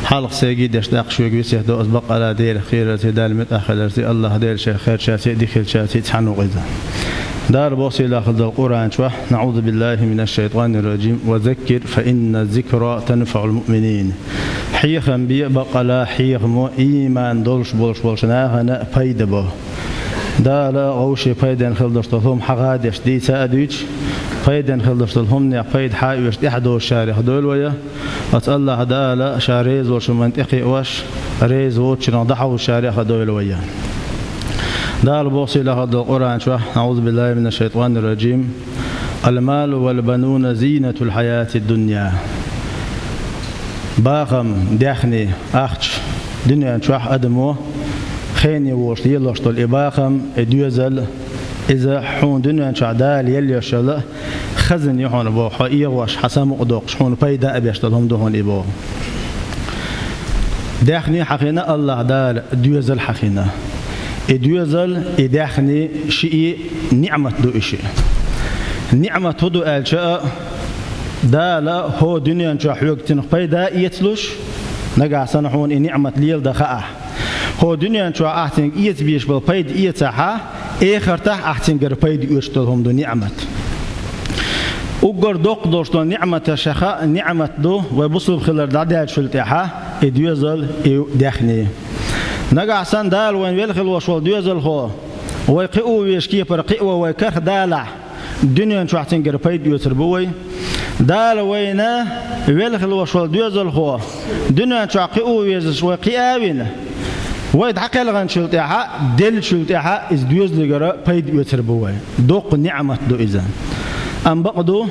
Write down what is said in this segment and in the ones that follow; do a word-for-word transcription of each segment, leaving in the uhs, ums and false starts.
Хьалха сайга деш даккха шуга весет до аз бакъала Делах кхерарца, Дала муьтӀахь хиларца, АллахӀ Дела шайх кхерчаьрца, дика хилчаьрца цхьаьна ву-кх иза. Дала боху сийлахь долу Къуръан чохь: «АӀузу биллахӀи минаш-шайтӀанир-ражим. Ва заккир, фа инна-з-зикра танфаӀул муъминин». Хьехам бе, бакъала хьехамо ийман долуш болуш болчу нахана пайда бо. Дала вовшийн пайденна хила долуш долу хӀума хьаха а деш дийца а дуьйцуш, пайденна хила долуш долу хӀуманех пайда хьа а оьцуш тӀаьхьа доцучарех дойла вай. Оцу АллахӀ Дала Ша реза волчу хӀуманна тӀекхиош, реза воцучунах дӀахьовсучарех а дойла вай. Дала боху сийлахь долу Къуръан чохь: «АӀузу биллахӀи минаш-шайтӀанир-ражим. Ал-малу вал-бануна зийнатул хьаятид-дунья». Бахам, даьхни, ахча, дуьнен чохь адамо хене волуш лелош долу и бахам, и доьзал, иза хьуна дуьнен чохь Дала елла йолуш йолу хазна ю хьуна боху, хьо эгӀош, хьан самукъа доккхуш, хьуна пайда а беш долу хӀума ду хьуна и боху. Даьхни хьахийна АллахӀ Дала, доьзал хьахийна. И доьзал, и даьхни шиъ ниӀмат ду и шиъ. НиӀмат хӀун ду аьлча а, Дала хӀо дуьнен чохь хьоьга цунах пайда а эцалуш, нагахь санна хьуна и ниӀмат леладан хаахь. ХӀо дуьнен чохь ахь цуьнга эца безаш болу пайда эцахьа, эхартахь ахь цуьнгара пайда оьцуш долу хӀума ду ниӀмат. Уггар доккха долуш долу ниӀматашха ниӀмат ду вай бусулба хилар дӀадаьллачул тӀаьхьа и доьзал, и даьхни. Нагахь санна Дала вайн велла хила волуш волу доьзалхо, вай кхио везаш кепара кхио вай карх далахь, дуьнен чохь цуьнгара пайда оьцур бу вай. Дала вайна велла хила волуш волу доьзалхо, дуьнен чохь кхио везаш вай кхиа а вина, вай дӀакхелханчул тӀаьхьа, деллачул тӀаьхьа иза доьзалгара пайда оьцур бу вай. Доккха ниӀмат ду иза. Амма бакъ ду,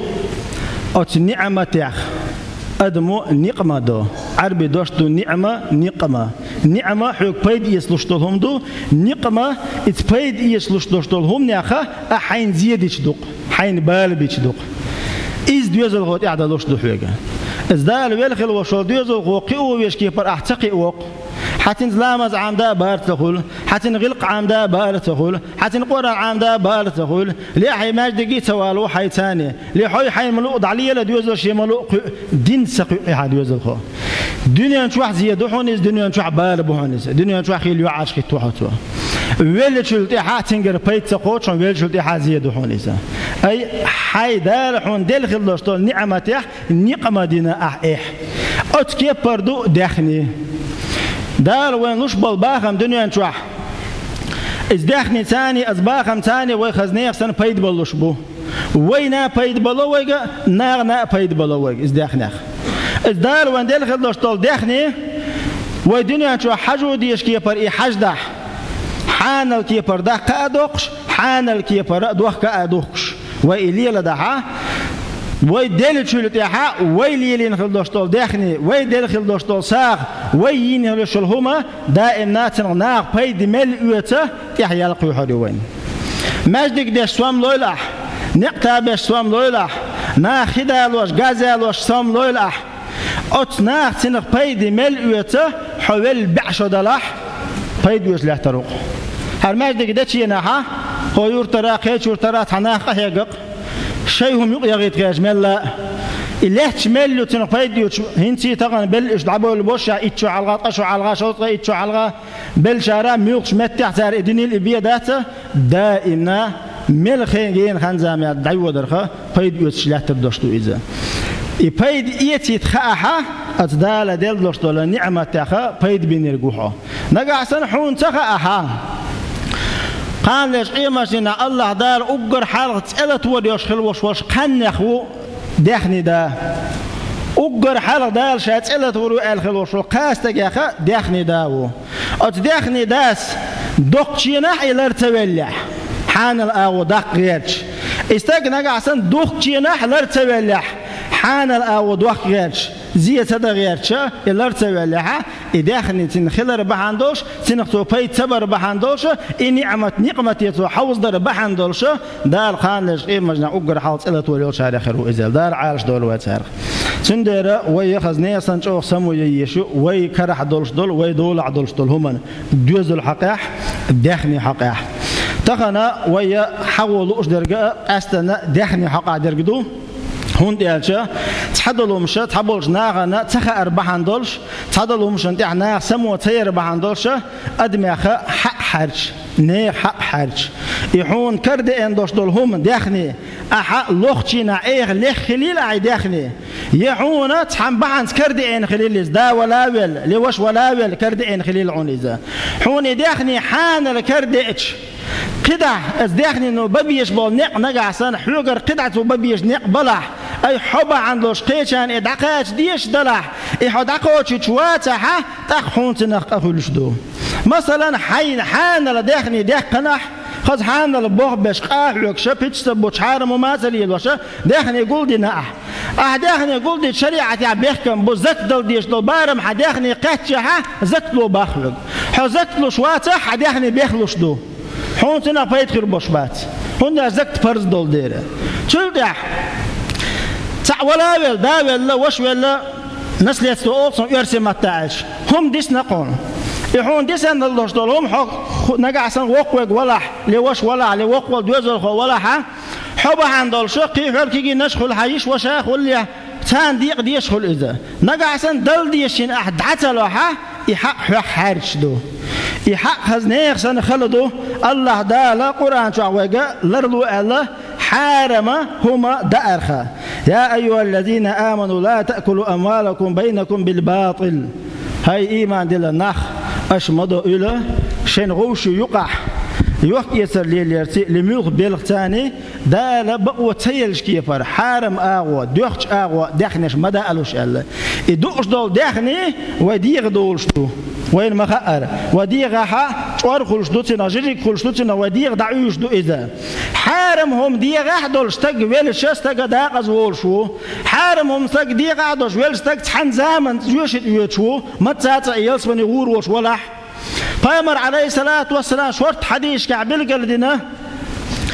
оцу ниӀматех адамо никъма до. Ӏарби дош ду ниӀма, никъма. НиӀма хьоьга пайда эцалуш долу хӀума ду, никъма, иза пайда эцалуш долуш долу хӀуманеха а хьайна зе дича ду-кх, хьайна бала бича ду-кх. Иза доьзалхо тӀехь далуш ду хьоьга. Иза Дала велла хила волуш волу доьзалхо кхио везаш кепара ахь ца кхио-кх. Хьан цуьнца ламаз Ӏамда а бара ца хуьлу, хьан цуьнан гӀиллакх Ӏамда а бара ца хуьлу, хьан цуьнан Къуръан Ӏамда а бара ца хуьлу, ле хьайн маьждиге а ца валаво хьайца а, ле хьо хьайна ма луъу дӀалела доьзал, шен ма луъу кхуьу, динца ца кхуьу и хьан доьзалхо. Дуьнен чохь зе ду хьуна иза, дуьнен чохь бала бу хьуна иза, дуьнен чохь хийла йоӀарш хӀитто хьо цо. Веллачул тӀаьхьа цуьнгара пайда ца кхочуш, веллачул тӀаьхьа зе ду хьуна иза. Ай, хьайн Дала хьуна делла хила долуш долу ниӀматех никъма дина ахь эхь. Оцу кепара ду даьхни. Дала вайна луш болу бахам дуьнен чохь. Иза даьхни царний, аса бахам царний вай хаза нехан санна пайда балуш бу. Вайна а пайда бало вайга, нахана а пайда бало вайга иза даьхнех. Иза Дала вайна делла хила долуш долу даьхни, вай дуьнен чохь хьажо дезаш кепара и хьаждахь, хьанал кепара даккха а доккхуш, хьанал кепара дохка а духкуш. Вай и леладахьа, вай деллачул тӀаьхьа, вай лелийна хила долуш долу даьхни, вай делла хила долуш долу сагӀа, вай йийна хила йолуш йолу хӀума, даимна цунах наха пайда мел оьцу, тӀехь ял кхоьхьур ю вайна. Маьждиг деш сом лойла ахь, некъ табеш сом лойла ахь, наха хи далош, газ ялош сом лойла ахь. Оцу наха цунах пайда мел оьцу, хьо велла бӀе шо далахь, пайда оьцуш лаьттар ву-кх. ХӀара маьждиг дечу хенахьа, хӀо юртара, кхечу юртара цхьа нах къахьегна-кх, шайн хӀума юкъа яхийта гӀерташ мелла а. И лаьтташ мел ю цунах пайда оьцуш, хӀинца а тахана белла уьш дӀабевлла бу ша, итт шо хьалха, ткъа шо хьалха, шовзткъе итт шо хьалха, беллачара муьлххачу меттехь цара и динийла, и бен дац, даимна, мел хен гена хан-заманехь дӀайодарха, пайда оьцуш лаьттар долуш ду иза. И пайда эцийта хаахьа, оцу Дала делла долуш долу ниӀматеха пайда бинарг ву хьо. Нагахь санна хьуна ца хаахьа, кхана леш къематдийнахь АллахӀ Дала уггар хьалха цӀе латор йолуш хила волуш волуш кхаьннех ву даьхни да. Уггар хьалха Дала ша цӀе латор ю аьлла хила волуш волу кхаа стагеха даьхни да ву. Оцу даьхни дас доккхачу хенахь и лар ца веллехь, хьанал агӀо даккха гӀерташ. И стаг нагахь санна духкучу хенахь лар ца веллехь, хьанал агӀо доккха гӀерташ, зе ца дан гӀерташ, и лар ца веллехьа, и даьхни цуьнан хилар бахьана долуш, цуьнах цо пайда ца бар бахьана долуш, и ниӀмат никъмате цо хьовзадар бахьана долуш, Дала кхана леш къематдийнахь уггар хьалха цӀе латор йолчарех хир ву иза. Дала Ӏалашдойла вай царах. Цундела вай яхаза нехан санна чӀогӀа само ян езаш ю, вай карахь долуш долу, вай долахь долуш долу хӀуманна, доьзал хьокъехь, даьхни хьокъехь. Тахана вай я хьахо лууш дерг а къаьсттина даьхни хьокъехь дерг ду. ХӀунда аьлча, цхьадолу хӀумнаш цхьаболчу нахана ца хаар бахьана долуш, цхьадолу хӀумнашна тӀехь наха само ца яр бахьана долуш, адамех хьакъ хьаьрча, нехан хьакъ хьаьрча. И хьуна карадеана долуш долу хӀума, даьхни, ахьа лохчийнахь эха лехха хилийла ахьа и даьхни. Я хьуна цхьана бахьанца карадеана хилийла иза, да вала а велла, я ваша вала а велла, карадеана хилийла хьуна иза. Хьуна и даьхни хьанала карадеача, кхидӀа, аса даьхнино бан безаш болу некъ нагахь санна, хьоьгара кхидӀа цо бан безаш некъ балахь, ай хьо бахьана долуш кхечарна и дӀакхача дезаш далахь, и хьо дӀакхочуьйтуш вацахьа, тӀаккха хьуна цунах къа хуьлуш ду. Масалан, хьайна хьанала даьхни даьккхинехь, хаза хьанала бох беш, къа а хьоьгуш, пиццаб бу, хьарам хӀума а ца лелош, даьхни гулдина ахь. Ахьа даьхни гулдича шариӀатехь бехкам бу, закат дала дезаш долу барам хьан даьхни кхаьччехьа, закат ло боху хьоьга. Хьо закат луш вацахь, хьан даьхни бехлуш ду. Хьуна цунах пайда хир болуш бац, хӀунда аьлча закат парз долу дела. Цул тӀаьхьа цхьаъ вала а велла, да а велла, ваша а велла, наследство олу цунах оьрсийн маттахь аьлча, хӀума дисна хьуна. И хьуна дисина долуш долу хӀума хьо ху-, нагахь санна воккхаве валахь, ле ваша валахь, ле воккхаволу доьзалхо валахьа, хьо бахьана долуш кхин хьоьга кегийнаш а хуьлу, хьан йиша-ваша а хуьлу, царна декъа дезаш хуьлу иза. Нагахь санна дала дезаш ахь дӀа ца лохьа, и хьакъ хьоьх хьаьрчаш ду. И хьакъ хаза нехан санна хала ду, АллахӀ Дала Къуръан чохь вайга ларло аьлла, хьарама хӀума даарха. يا أيها الذين آمنوا لا تأكلوا أموالكم بينكم بالباطل. ХӀай, ийман дилла нах, аша ма до уьла шайн вовшийн юкъахь, йохк-эцар лелаярца, ле муьлха белхацарний, Дала бакъо ца еллачу кепара, хьарам агӀо, доьхначу агӀо даьхнеш ма даалуш аьлла. И дууш долу даьхни вай дегӀан долуш ду. Вайна ма хаъара, вай дегӀахьа чкъор хуьлуш ду цунах, жижиг хуьлуш ду цунах, вай дегӀан дӀауьйш ду иза. Хьарам хӀума дегӀахь долуш стаг велча, стага дакъаза волуш ву. Хьарам хӀума стаг дегӀахь долуш велча, стаг цхьана заманца жоьжахати оьцуш ву, мацца а цӀа ялсамане гӀур волуш валахь. Пайхамар, Ӏалайхиссалату вассалам, шорта хьадисашкахь билгалдина,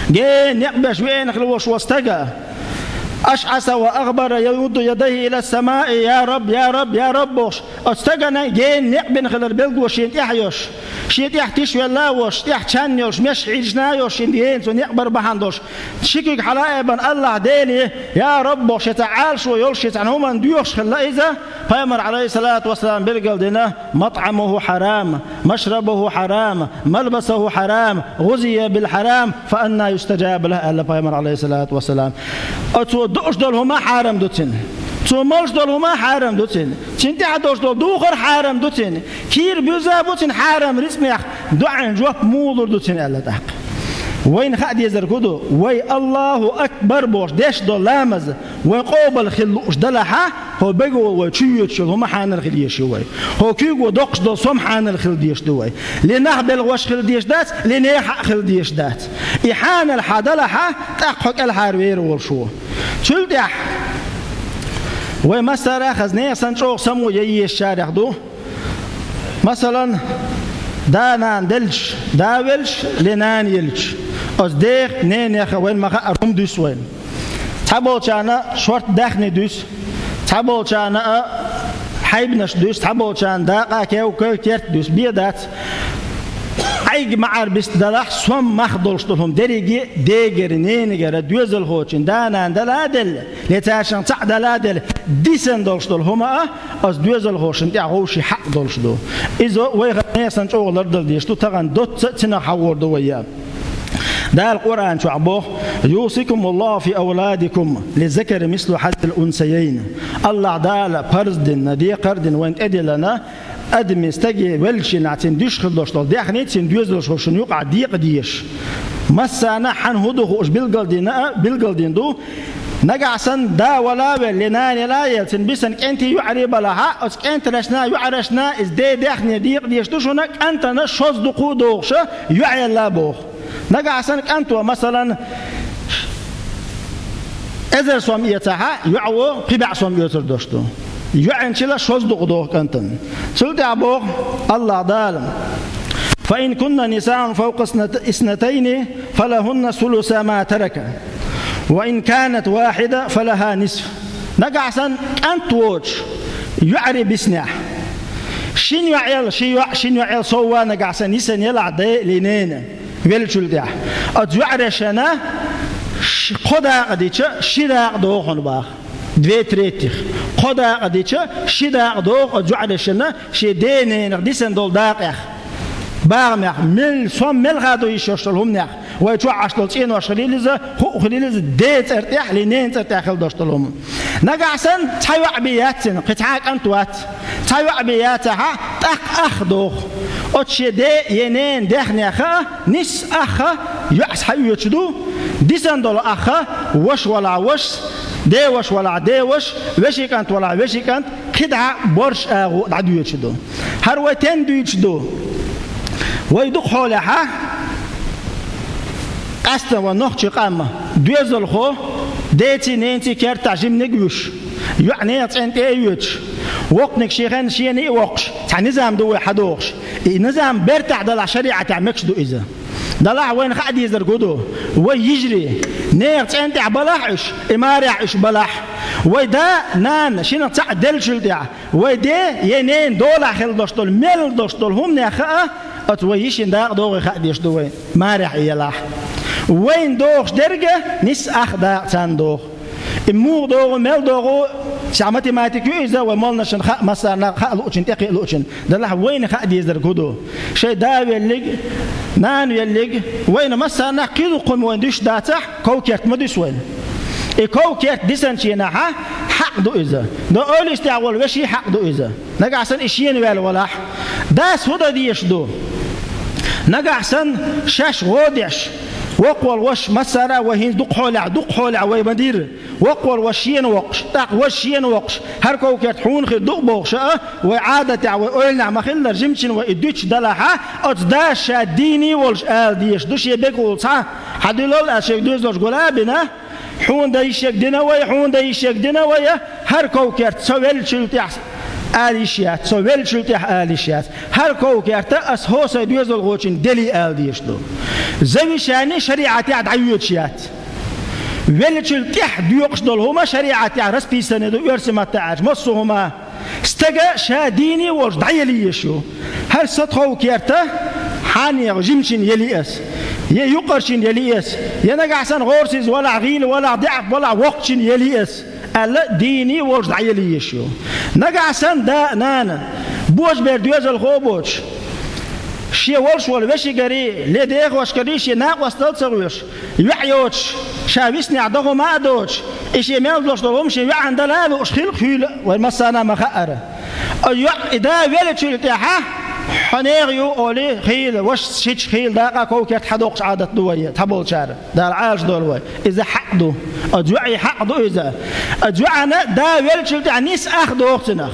гена некъ беш веана хила волуш волу стага, أشعث أغبر يمد يديه إلى السماء يا رب، يا رب، يا رب бохуш, оцу стагана гена некъ бина хилар билгало шена тӀехь а йолуш, шен тӀехь тиша велла а волуш, тӀехь чан йолуш, меш хьийзашна а йолуш, шена гена цо некъ бар бахьана долуш, ши куьг хьала а бина, АллахӀ Деле, я Раббо, шен цхьа Ӏалашо йолуш, шен цхьана хӀуманна доьхуш хилла иза, Пайхамар, Ӏалайхиссалату вассалам, билгалдина: مطعمه حرام، مشربه حرام، ملبسه حرام، غذي بالحرام، فأنى يستجاب له, аьлла Пайхамар, Ӏалайхиссалату вассалам. Оцо дууш долу хӀума хьарам ду цуьнан. Цо молуш долу хӀума хьарам ду цуьнан. Цуьнан тӀехь долуш долу духар хьарам ду цуьнан. Кийра буьзза бу цуьнан хьарам рицкъанех, доӀанна жоп муха лур ду цуьнан аьлла тӀаккха. Вайна хаа дезарг хӀун ду? Вай «Аллаху акбар» бохуш деш долу ламаз, вайн къобал хила лууш далахьа, хӀо бегало вай чу йоьдуш йолу хӀума хьанал хила езаш ю вай. ХӀо куьйго доккхуш долу сом хьанал хила дезаш ду вай. Ле нах белхаш хила дезаш дац, ле нехан хьакъ хила дезаш дац. И хьанал хьан далахьа, тӀаккха хьо кӀелхьара вер волуш ву. Цул тӀаьхьа вай массара а хаза нехан санна чӀогӀа само ян езачарех ду. Масалан, да-нана делча, да велча, ле нана елча, оцу дех, ненех вайна ма хаара хӀума дуьсу вайна. Цхьаболчарна шорта даьхни дуьсу, цхьаболчарна а хьайбанаш дуьсу, цхьаболчарна дакъа, кевккха, керт дуьсу, бен дац. Ӏайг маӀар бист далахь, сом мах долуш долу хӀума дерриге дегара, ненагара, доьзалхочун, да-нана дала а делла, ле цаьршиннах цхьаъ дала а делла, дисина долуш долу хӀума а, оцу доьзалхошна тӀехь вовшийн хьакъ долуш ду. Иза вай хаза нехан санна чӀогӀа лардала дезаш ду, тахана доцца а цунах хьагӀур ду вай. Дала Къуръан чохь боху: يوصيكم الله في أولادكم للذكر مثل حظ الأنثيين. АллахӀ Дала парз дина, декхар а дина, вайна тӀедиллина, адамийн стаге веллачу хенахь цуьнан дуьсуш хила долуш долу даьхни цуьнан доьзалхошна юкъахь декъа дезаш. Массарна а хьан хӀун ду хууш билгалдина а, билгалдина ду. Нагахь санна да вала а велла, ле нана яла а елла, цуьнан бисина кӀентий йоӀарий балахьа, оцу кӀентанашна, йоӀарашна иза ден даьхни декъа дезаш ду шуна, кӀантана шозза дукха а догӀуша, йоӀ елла а боху. Нагахь санна кӀанто, масалан, эзар сом эцахьа, йоӀо кхин бӀе сом оьцур долуш ду. ЙоӀанчила шозза дукха догӀу кӀантана. Цул тӀаьхьа боху АллахӀ Дала: فإن كن نساء فوق اثنت-، اثنتين فلهن ثلثا ما ترك، وإن كانت واحدة فلها النصف. Нагахь санна кӀант воцуш, йоӀарий биснехь, шина йоӀел, ши йоӀ, шина йоӀел сов а нагахь санна йисина елахь ден а, ле ненан, веллачул тӀаьхьа, оцу йоӀарашна Ш-, кхо дакъа дича, ши дакъа догӀу хьуна баха. Две третьих. Кхо дакъа дича, ши дакъа догӀу оцу йоӀ дешна шен ден-ненах дисина долу дакъех. БагӀамех, мел, сом мел хадо йиш йолуш долу хӀуманех. Вай чохь Ӏаш долу цӀенош хилийла иза, хӀуъа хилийла иза, ден цӀарна тӀехь, ли ненан цӀарна тӀехь хила долуш долу хӀума. Нагахь санна цхьа йоӀ бен яц цуьнан, кхин цхьа а кӀант вац. Цхьа йоӀ бен яцахь, тӀаккха ах догӀу. Оцу шен ден я ненан дехнех а, нисса ах а йоӀ схьаоьцуш ду, дисина долу ах а, ваша валахь вашас, ден ваша валахь ден вашас, вешин кӀант валахь вешин кӀант, кхидӀа борш агӀо дӀадоьдуш ду. ХӀара вай тен дуьйцуш ду? Вай дукха хьолехь, къаьсттина вай нохчийн къам, доьзалхо, деций-ненций кертахь жиманиг а вуьш, йоӀ нехан цӀенна тӀе а йоьдуш, воккханиг шен хенахь шена а воккхуш, цхьа низам ду вай хьадохуш. И низам бертахь далахь, шариӀатехь мегаш ду иза. Далахь, вайна хаа дезарг хӀун ду? Вай йижарий, нехан цӀенна тӀехь балахь уьш, и марехь уьш балахь. Вай да, нана, шиннах цхьаъ деллачул тӀехь, вай ден я ненан долахь хила долуш долу, мел долуш долу хӀуманех а, оцу вай йишин дакъа догӀий хаа дезаш ду вай, марехь и ялахь. Вайна догӀуш дерг а нисса ах дакъа царна догӀу. И муха догӀу, мел догӀу, ша математика ю иза, вай молланашна хаа, массарна хаа луучун, тӀекхиа луучун. Далахь, вайна хаа дезарг хӀун ду? Шайн да веллиг, нана веллиг, вайна массарна кхин дукха хӀума вайна дуьсуш дацахь, ков-керт ма дуьсу вайна. И ков-керт дисинчу хенахь хьакъ ду иза. Дан ойла йиш тӀехь волу вешин хьакъ ду иза. Нагахь санна и шена ваьлла валахь, дас хӀун дан дезаш ду? Нагахь санна шаьш гӀо деш, воккхаволу ваша массара а вай хӀинца дукха хьолехь, дукха хьолехь вай ма дира. Воккхаволу ваша шена воккхуш, тӀаккха важа шена воккхуш, хӀара ков-керт хьуна хир ду бохуш а, вай Ӏадатехь, вай ойланехь ма-хиллара, жимачунна вай и дуьтуш далахь, оцу дас ша дийна волуш ала дезаш ду, шен бегахула цхьа хьадуьллал аьлла, шен доьзалш гул а бина, хьуна дан йиш ерг дина вай, хьуна дан йиш ерг дина вай, хӀара ков-керт со веллачул тӀехь ала йиш яц, со веллачул тӀехь ала йиш яц. ХӀара ков-керт ас хӀо сайн доьзалхочунна делий ала дезаш ду. Завещани шариӀатехь дӀайоьдуш яц. Веллачул тӀехь доькъуш долу хӀума шариӀатехь расписани ду, оьрсийн маттахь аьлча, массо а хӀума. Стага ша дийна волуш дӀаелла езаш ю. ХӀара сан ков-керт хьанега жимачунна елий ас, я юккъерчунна елий ас, я нагахь санна гӀорасиз валахь, гӀийла валахь, даьӀахк балахь, воккхачунна елий ас, аьлла, дийна волуш дӀаелла езаш ю. Нагахь санна да а, нана, божабер доьзалхо а боцуш, шен волуш волу вешигари, ле дехошкари шен накъостал а ца гӀоьш, йоӀ йоцуш, ша виснехь дан хӀума а доцуш, и шен мел долуш долу хӀума шен йоӀана дала а лууш хила а хуьйла вай массарна а ма-хаъара. Оцу йоӀ, и да веллачул тӀехьа, хьо нехан ю олий, хийла, вашас шича хийла дакъа ков-керт хьадоккхуш Ӏадат ду вай, цхьаболчара. Дала Ӏалашдойла вай. Иза хьакъ ду. Оцу йоӀе хьакъ ду иза. Оцу йоӀана да веллачул тӀехьа нисса ах догӀу цунах.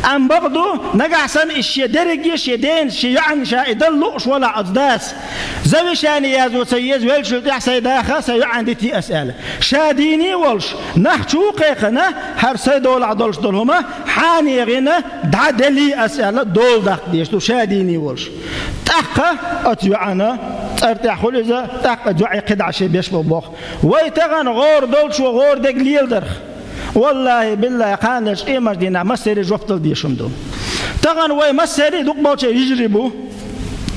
Амма бакъ ду, нагахь санна иза шен дерриге, шен дена, шен йоӀана ша и дала лууш валахь оцу дас, завещани язо ца еза веллачул тӀехьа сайн даха, сайн йоӀана дитий ас аьлла. Ша дийна волуш, нах чу а кхайкхина, хӀара сайн долахь долуш долу хӀума хьанегана дӀаделий ас аьлла, дола даккха дезаш ду, ша дийна волуш. ТӀаккха оцу йоӀана цӀарна тӀехь хуьлу иза, тӀаккха оцу йоӀе кхидӀа шен беш бу боху. Вай тахана гӀора долчо гӀора дерг леладарх. Валлахьи, биллахьи, кхана лечу къемаш дийнахь массеран жоп дала дезаш хӀума ду. Тахана вай массеран дукхахболчеран йижарий бу.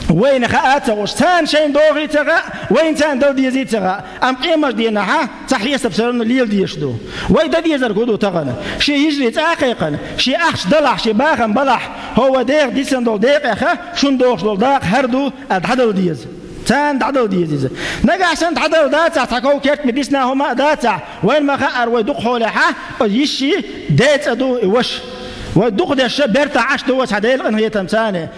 Вайна хаа а ца хууш, царна шайна догӀий ца хаьа, вайна царна дала дезий ца хаьа. Амма къемаш дийнахьа цхьа хьесап всё равно лела дезаш ду. Вай дан дезарг хӀун ду тахана? Шен йижарий цӀа а кхайкхина, шен ахча далахь, шен бахам балахь, хӀо вай деха дисина долу декъеха, шуна догӀуш долу дакъа хӀара ду, аьлла дӀадала деза. Царна дӀадала деза иза. Нагахь санна дӀадала дацахь, цхьа ков-керт бен дисина хӀума а дацахь, вайна ма-хаъара, вай дукха хьолехьа, оцу йишин ден цӀа ду и ваша. Вай дукха дешша бертахь Ӏаш ду вай, цхьа Делан къинхетам царна.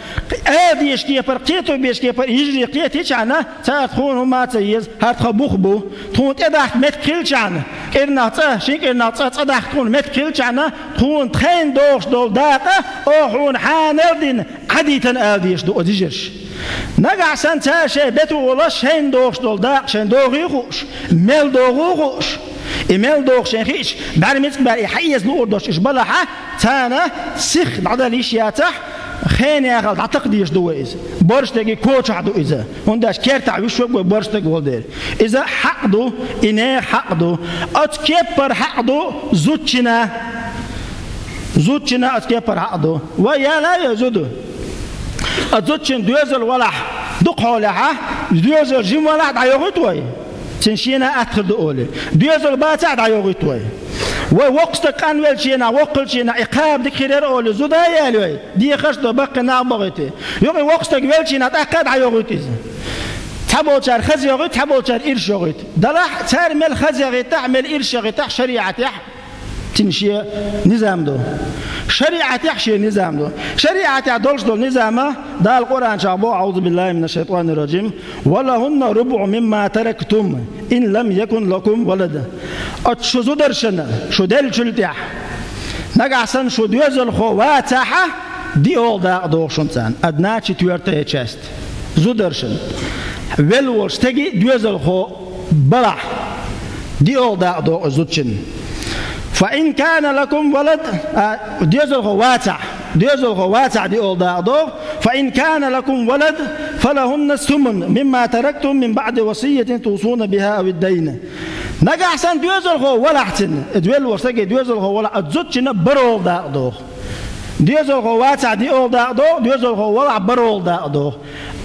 Ала дезаш кепара, кхето безаш кепара йижарий кхетийчхьана, цара тхуна хӀума а ца еза, хӀара тхан бух бу. Тхуна тӀедахка меттиг хилчхьана, кӀирнах цӀа, шин кӀирнах цӀа, цӀа дахка тхуна меттиг хилчхьана, тхуна тхайна догӀуш долу дакъа, оха хьуна хьанал дина, Ӏадитана ала дезаш ду оцу йижарша. Нагахь санна цара шайн бету волуш шайна догӀуш долу дакъа шайна догӀий а хууш, мел догӀу а хууш, и мел догӀу шайна хиъча, бӀаьрмицкъ баьр и хьаэца луур долуш уьш балахьа, царна сих дӀадала йиш яцахь, хенан яхал дӀатакха дезаш ду вай иза. Борш дерг кочахь ду иза. ХӀунда аьлча кертахь вуьш ваг вай борш дерг волу дела. Иза хьакъ ду, и нехан хьакъ ду. Оцу кеппара хьакъ ду зудчунна. Зудчунна оцу кеппара хьакъ ду. Вай яла а йой зуда. Оцу зудчун доьзал валахь, дукха хьолехьа, доьзал жима валахь дӀайохуьйту вай? Цун шена атта хир ду олий. Доьзал бацахь а дӀайохийт вай. Вай воккха стаг къанвелча хенахь, воккхалча хенахь, и кхаба дика хир яра олий, зуда а яьлий вай. Дехаш а до, баккхий нах а бохуьйтий. Юкъе воккха стаг велча хенахь, тӀаккха а дӀайохуьйту иза. Цхьаболчара хаза йохуьйту, цхьаболчара ирча йохуьйту. Делахь, цара мел хаза яхийтахь, мел ирча яхийтахь, шариӀатехь цун шен низам ду. ШариӀатехь шен низам ду. ШариӀатехь долуш долу низам, Дала Къуръан чохь боху: «أعوذ بالله من الشيطان الرجيم. ولهن الربع مما تركتم إن لم يكن لكم ولد». Оцу шун зударшна, шу деллачул тӀаьхьа, нагахь санна шу доьзалхо вацахь а, диъолгӀа дакъа догӀу шуна царна. Одна четвёртая часть. Зударшна. Велла волу стеган доьзалхо балахь, диъолгӀа дакъа догӀу зудчунна. «فإن كان لكم ولد», а, доьзалхо вацахь, доьзалхо вацахь, диъолгӀа дакъа догӀу. «فإن كان لكم ولد فلهن الثمن مما تركتم من بعد وصية توصون بها أو دين». Нагахь санна доьзалхо валахь цуьнан, и велла волу стеган доьзалхо валахь, оцу зудчунна баролгӀа дакъа догӀу. Доьзалхо вацахь, диъолгӀа дакъа догӀу, доьзалхо валахь, баролгӀа дакъа догӀу.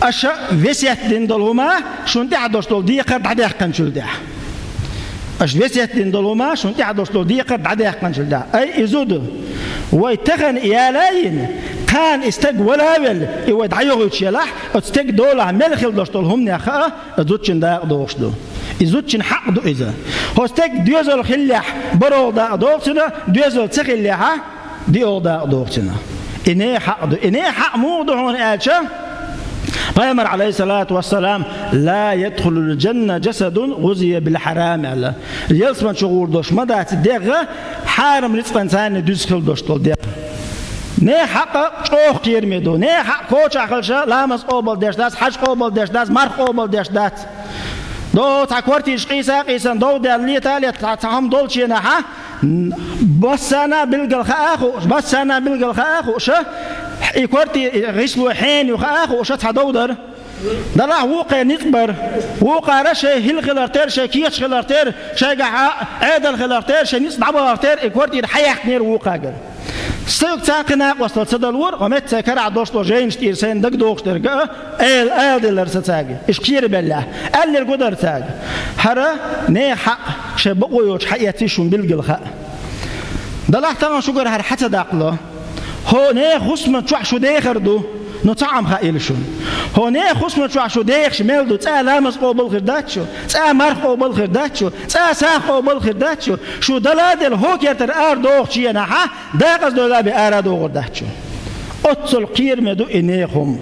Аша весет дина долу хӀума шуна тӀехь долуш долу декхар дӀадаьккхинчул тӀаьхьа. Аша весет дина долу хӀума шуна тӀехь долуш долу декхар дӀадаьккхинчул тӀаьхьа. Ай, и зуда, вай тахана и яла а йина, кхана и стаг вала а велла, и вай дӀайохуьйтуш елахь, оцу стеган долахь мел хила долуш долу хӀуманех хаа, оцу зудчунна дакъа догӀуш ду. И зудчун хьакъ ду иза. ХӀокху стеган доьзал хиллехь, баролгӀа дакъа догӀу цунна, доьзал ца хиллехь, диъолгӀа дакъа догӀу цунна. И нехан хьакъ ду. И нехан хьакъ муха ду хьуна аьлча, Пайхамар, Ӏалайхиссалату вассалам: «لا يدخل الجنة جسد غذي بالحرام», – аьлла. Ялсамани чу гӀур долуш ма дац дегӀ, хьарам рицкъанца дуьзна хила долуш долу дегӀ. Нехан хьакъ чӀогӀа кхераме ду. Нехан хьакъ кочахь хилча, ламаз къобалдеш дац, хьаж къобалдеш дац, марха къобалдеш дац. До, цхьа квартираш къийса а къийсана, дов даьлла, лета а лета, цхьа, цхьа хӀума долчу хенахь, массарна а билггал хаа а хууш, массарна а билггал хаа а хууш, и квартира, и гӀишло хьенан ю хаа а хууш, цхьа дов дара. Делахь вукхара ницкъ бара. Вукхара шайн хӀилла хилар тера, шайн кехаташ хилар тера, шайгахь Ӏедал хилар тера, шайн ницкъ дӀабахар тера, и квартира хьаяккхинера вукхагара. Соьга цхьа кхин накъосталла ца далора, хӀокху меттан карахь долуш долу жайнаш тӀера сайна дагадогӀуш дерг а, ала, аладеллера сан цаьрга, иштта кхерабеллехь, аьлларг хӀун дара цаьрга? ХӀара нехан хьакъ шайн бакъо йоцуш хьаэций шуна билггал хаа. Делахь тахана шуьгара хӀара хьа ца даккхало. ХӀокху нехан хӀусаман чохь шу дехар ду, но цхьа Ӏам хаийла шуна. ХӀокху нехан хӀусаман чохь шу дехаш мел ду, цкъа а ламаз къобал хир дац шу, цкъа а марха къобал хир дац шу, цкъа а сагӀа къобал хир дац шу, шу дала а делла, хӀокху кертара арадохучу хенахь, декъаза дойла бен ара а догӀур дац шу. Оццул кхераме ду и нехан хӀума.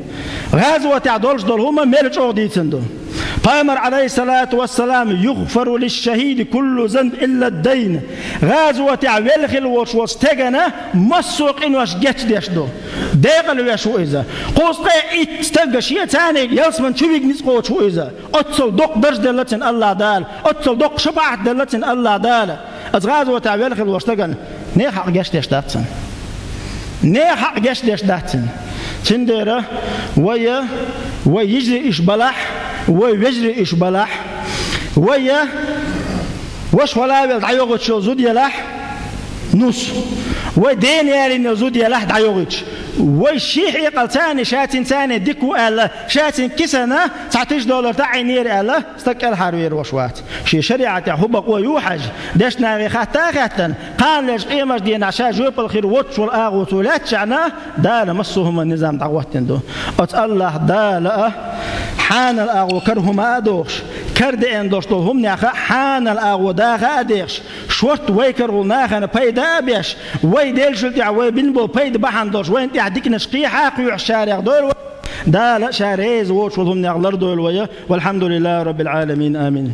ГӀазотехь долуш долу хӀума мел чӀогӀа дийцина ду. Пайхамар, Ӏалайхиссалату вассалам: «يغفر للشهيد كل ذنب إلا الدين». ГӀазотехь велла хилла волуш волу стеган массо а къинош гечдеш ду. Декъала веш ву иза. Кхузткъе итт стаг шен царниг ялсамани чу вига ницкъ кхочуш ву иза. Оццул доккха дарж делла цунна АллахӀ Дала, оццул доккха шапаӀат делла цунна АллахӀ Дала. Оцу гӀазотехь велла хилла волчу стагана нехан хьакъ гечдеш дац цунна. Нехан хьакъ гечдеш дац цунна. Цундела вай, вай йижарий уьш балахь, вай вежарий уьш балахь, вай ваша вала а велла дӀайохуьйтуш йолу зуда елахь, нус. Вай дена ялийна йолу зуда елахь дӀайохуьйтуш. Вай шен хьекъал царна, ша цуьнан царна дика ву аьлла, ша цуьнан кисана цхьа тиша доллар таӀийнера аьлла, стаг кӀелхьарвер ваша вац. Шен шариӀатехь хӀун бакъо ю хьажа, дешнахе хатта а хаьттина, кхана леш къемаш дийнахь ша жоьпалла хир воцуш волу агӀо цо лаьттачхьана, Дала массо а хӀуманан низам дӀахӀоттийна ду. Оцу АллахӀ Дала а хьанал агӀо кара хӀума а дохуш, кара деана долуш долу хӀуманех а хьанал агӀо даха а дехаш, шортта вай карахула нахана пайда а беш, вай деллачул тӀаьхьа вай бина болу пайда бахьана долуш, вайна тӀехь диканаш кхехьа а кхоьхьуш шарех дойла вай. Дала ша реза воцуш волу хӀуманех лардойла вай. والحمد لله رب العالمين. آمين.